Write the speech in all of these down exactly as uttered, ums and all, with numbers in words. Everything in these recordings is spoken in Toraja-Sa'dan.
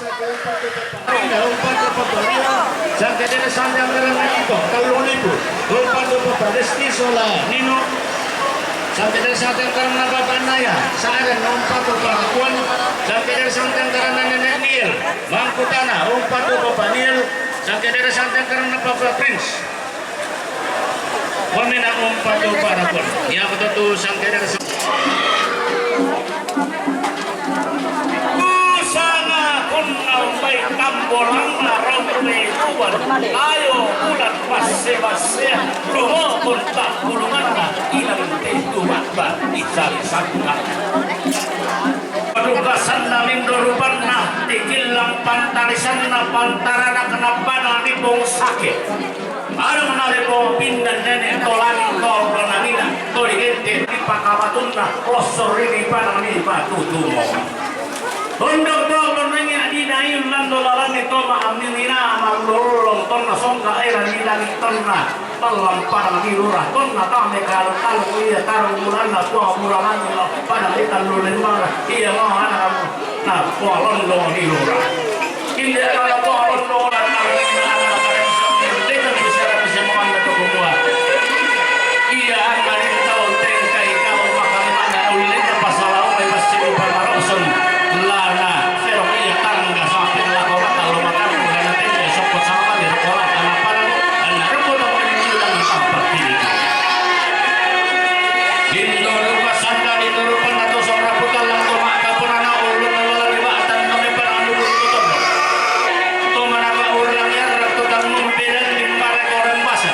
Ina, umpat ko pa Maria, sangkadera sandang karana iko, tallung lipu. Umpat ko pa Resti sola Nino, sangkadera sandang karana Bapa Naya, sa'ring umpat ko pa Kuan, sangkadera sandang karana Nene Niel, Mangkutana, umpat ko pa Niel, sangkadera sandang karana Papa Prince. Wamena umpat ko pa Kuan. Iya ko to tu sangkadera sa- Busana kunna umbai tambolangna rompe tuan. Ayo bulan passe-passea, lumokon tabbulunganna, inang tentu mabba isari sangka. Paduka sandalindo rupanna, tikillang pantarisanna, pantarana kenapana ri Pong Sake. Arung nalepo pindan nene to langit to nangina to digente ri pakabatunna losso ri ripanang ni batu tumo. Tondok to nangina dinain lando lalani to ma aminina mallolong tonna songka era ni langit tonna tallang padang di lurah tonna tame kalu-kalu iya tarung bulanna tua bulanna lo padang di tallu lima iya mau anak kamu. Nah, polon dong di lurah. Inda kala polon dong dan arina ala karen sambil dekan bicara kesemuan atau kumua. Iya, anggarin tahu tengkai kau makan mana ulin ke pasal au mai masih di Palmaroson. Lana, serong iya tangga sampai lako makan lo makan bukan nanti dia sokot sama di rekola tanah parang. Anak rekola tanah parang. Lindo rupa sanda, lindo rupa nato sora puta langko maka purana ulun ulun di batan kami parang dulu tutup. To manaka urang yang ratu tang mumpiran di mare korang basa.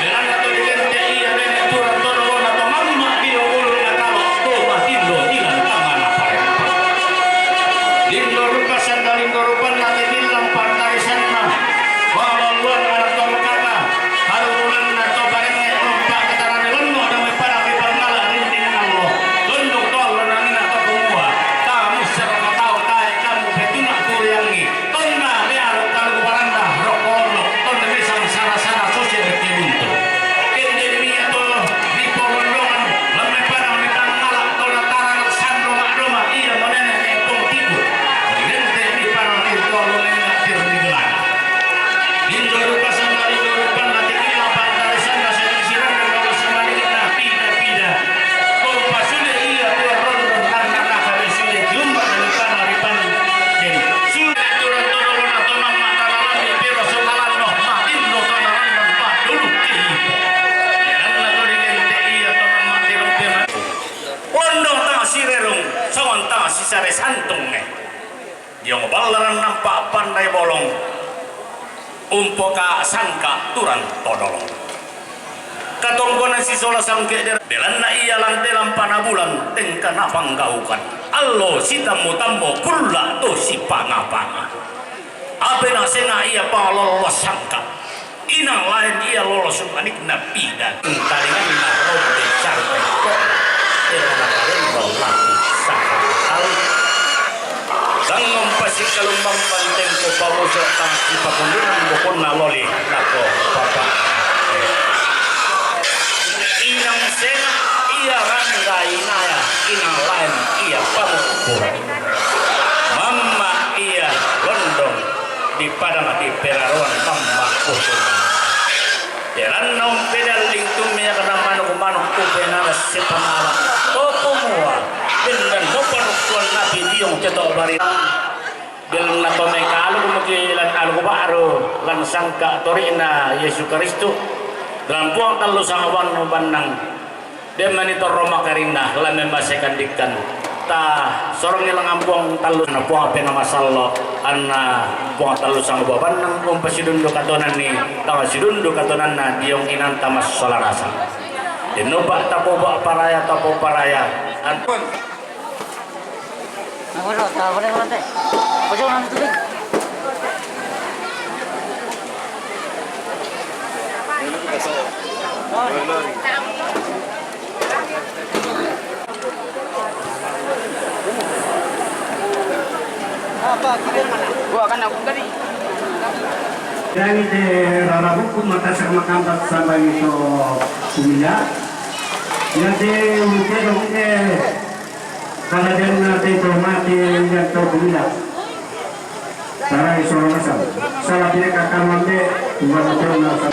Jalan nato digente iya nenek turang to dolo nato mamma di ulun nakalo. To matindo ilang tangana parang. Lindo rupa sanda, lindo rupa nati tilang pantarisanna. Walaluan anak to mekata. Harunanna to barenge rompa ketarane lenno dame pada ri pangala rinding allo. Tondok to allo nangina to kumua. Tamu serana tau tae kamu petuna turiangi. Tonna me aro kalu baranda rokolono. Tonna me sangsara-sara sose reke buntu. Kende mia to di pongondongan lemme pada ri pangala tona tarang sando madoma iya monene epong tiku. Rente di parang ri tolo nena tirni gelana. Indo rupa sama indo rupa nati kila pantare sana sini sirang dan kalau sama ini na pida pida. Kau pasule iya tua rondo karena naka besule jumpa dari tanah di pan. Den sule aturan todo lona tonan mata lalan di pero sotalan noh matin do tanalan dan padulu ki. Karena to di gente iya tonan mati rompena. Londo tang sirerung, sawan tang sisare santung ne. Diong ballaran nampa pandai bolong, umpoka sangka turang todolong. Katongkonan sisola sangke der-, belanna iya lante lampana bulan, tengka napanggaukan. Allo sitammu-tammu kulla to sipanga-panga. Ape nasenga iya pangalollo sangka. Inang lain iya lolo sumanikna pida. Taringanna rombe sarpe kok. Erana kalemba laki sakali. Sangngom pasikkalumbang pantengko pamuso tang sipakundungan bokonna loli lako papa. Inang sena iya rangga inaya, inang lain iya pamukkuran. Mamma iya londong di padang di peraroan mamma kusuma. Jalanna umpedalling tummi akan manuk-manuk upenara sepangala. Toko mua. Bendan mopanukkuan nabi diong cetok bari. Belanna to mekalu muki lan alu ba'ru lan sangka tori'na Yesu Kristu. Dalam puang tallu sangawan bannang. Demmani torro makarinna, lamme masekan dikkan. Ta sorongi langngan Puang tallu na Puang ape na masallo, anna Puang tallu sangubua bannang umpasidundu katonanni, tama sidundu katonanna diong inanta massola rasa. Dennopa tapoba paraya, tapoba paraya. An- Nah, bro, tak boleh, bro, teh. Ojo, nanti tuh. Yang ite rarabuku mata sama kampat sama itu kumila. Yang te ute dong ke kada den na te to mati yang to kumila. Sarai solo nasal. Salah dia kakak mande bukan betul nasal.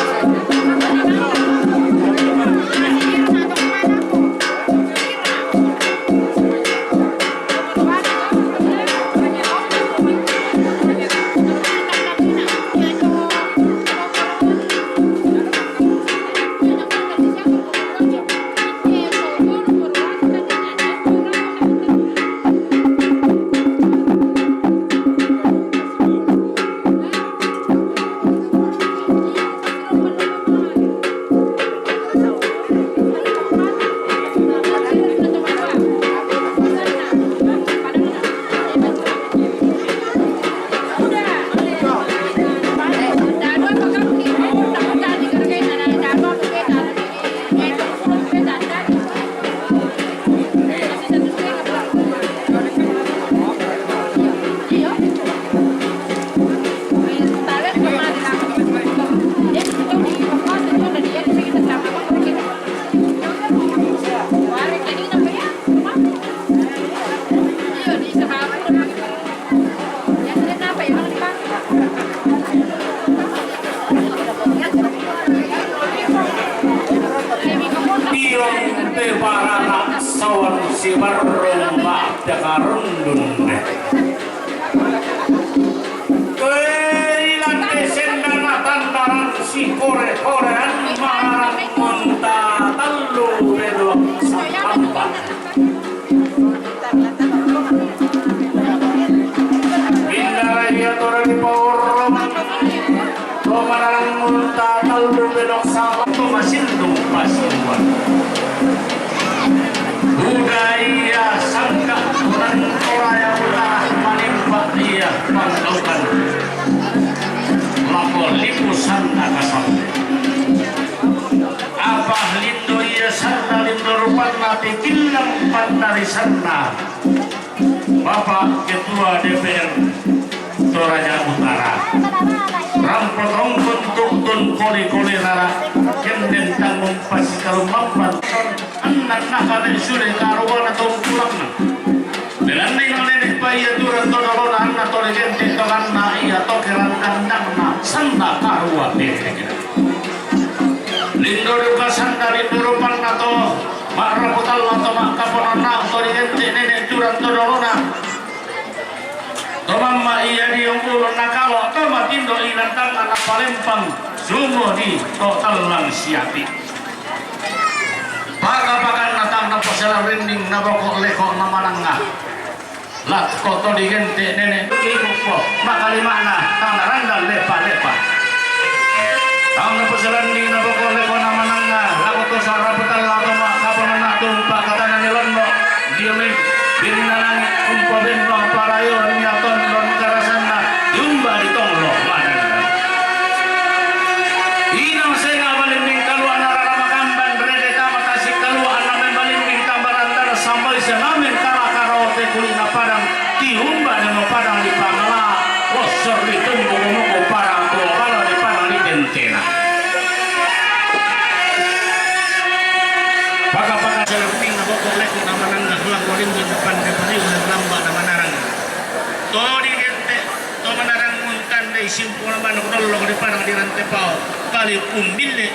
Tiong te barana sawan si barrong ba te karundun. Keilan te sendana tandaran si kore-korean marang unta tallu beluak sampampa. Bindara ia tora di paurrong. Tomanang unta tallu belok sama tomasindung pasuan. Budaya sangka orang tua yang utara manimba ia panggaukan. Lako lipusan nakasal. Apa lindo ia sanna lindo rupanna tikilang pandari sanna. Bapak Ketua D P R Toraja Utara. Rampo tongkon tuktun koli-koli rara. Kenden tanggung pasikalu mampan. Annak nakane sude karuana tongkulakna. Dengan nino nenek bayi aturan todolona anna tole genti tokanna ia tokeran kandangna sanna karua bebek. Lindo duka sanna lindo rupanna to. Ma'raputalla to ma'kaponanna to ri ente nene' turang to dolona. To mamma iya diong ulunna kalo to matindo inantanna napalempang sumo di to tallang siati. Paka-pakanna tang napaselang rinding naboko leko namanangnga. Lakko to digente' nene' kikukko, makalima'na tang narandang lepa-lepa. Tang napasalanding naboko leko namanangnga, lako to sarapatella to ma'kaponanna tumpa katana ni londo, diomi, birinna langi', umpabembang parayo rinna tondon karasanna, diumba di tonglo manenna. Inang senga' balimbing kalua'na rara makamban, rede tama tasi' kalua'na membalimbing tambaran dara sambai senga' mengkala karao te kuli'na padang, tiumba demo padang di pangala, lossor di tumbu kumuku parang tuo balo di padang di gentena. Paka-paka selemping na boko leko na manangga, lako limbing depan de paliu lamba na manarang. To di gente, to manarang muntande isimpu na manuk dollo di padang di rante pao, kali umbille.